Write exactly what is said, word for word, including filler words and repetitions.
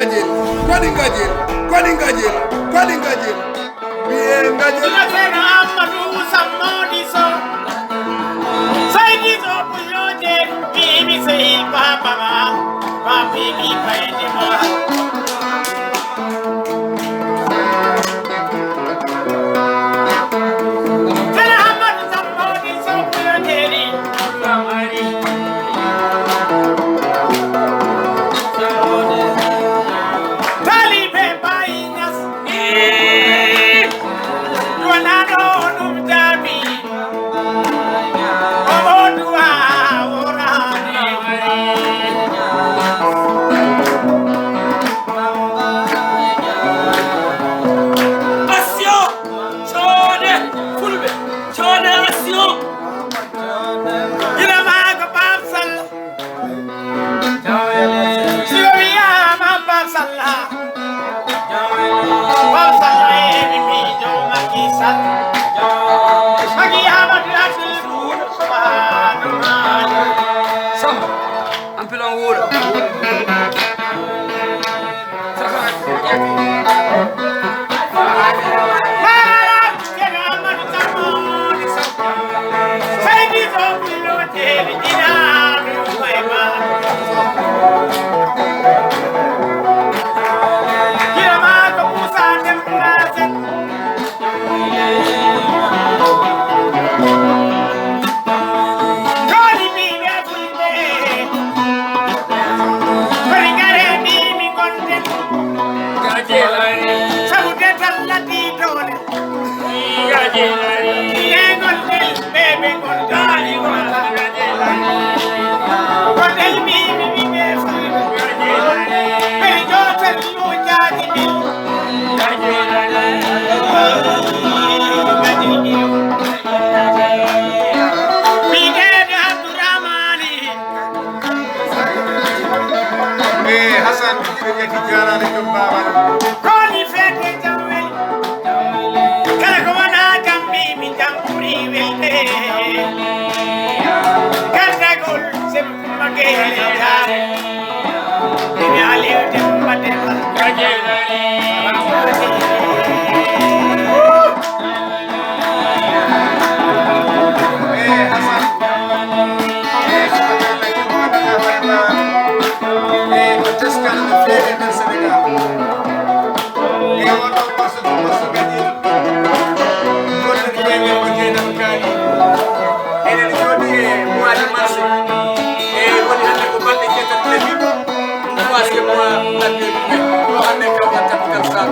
Ngajel, koni ngajel, koni ngajel, koni ngajel. Mbiye ngajel. Seno Amadou Sammodi Sow. Seydi Sow Puyote, mimi sey papa ma, papi mi bayde ma. Seno Amadou Sammodi Sow Puyote ni. Taalibe Baay Ñas. Duwanaɗo ɗum jaabi. Omo duwa worani. Action! Coode Fulɓe! Coode action! Ina maa ko Pape Sall. Si o wiyaama Pape Sall, Pape Sall e mi miijo Macky Sall. Macky Amadou Abdoul Sow, Samba, ampilon wuuro. Sabu dental lati doole. Yengol del bebe ngol daali wala. Ko del mi mi mi be fulbe. Be jotel mo jaadi bi. Bidede Abdourahmani. Eh, Hassan, ɓe ƴetti jaaraade joom baaba. Koni feete jam weli. Kala ko wona jam mimi jam ɓuri welde. Gardagol sem magel jare. Ina Aliou Demba Demba. Eɗen jooɗi e mois de mars. E woni hannde ko balɗe jeetati lewru. Mois de mois ladde ɗo hannde kawgal capital Sall.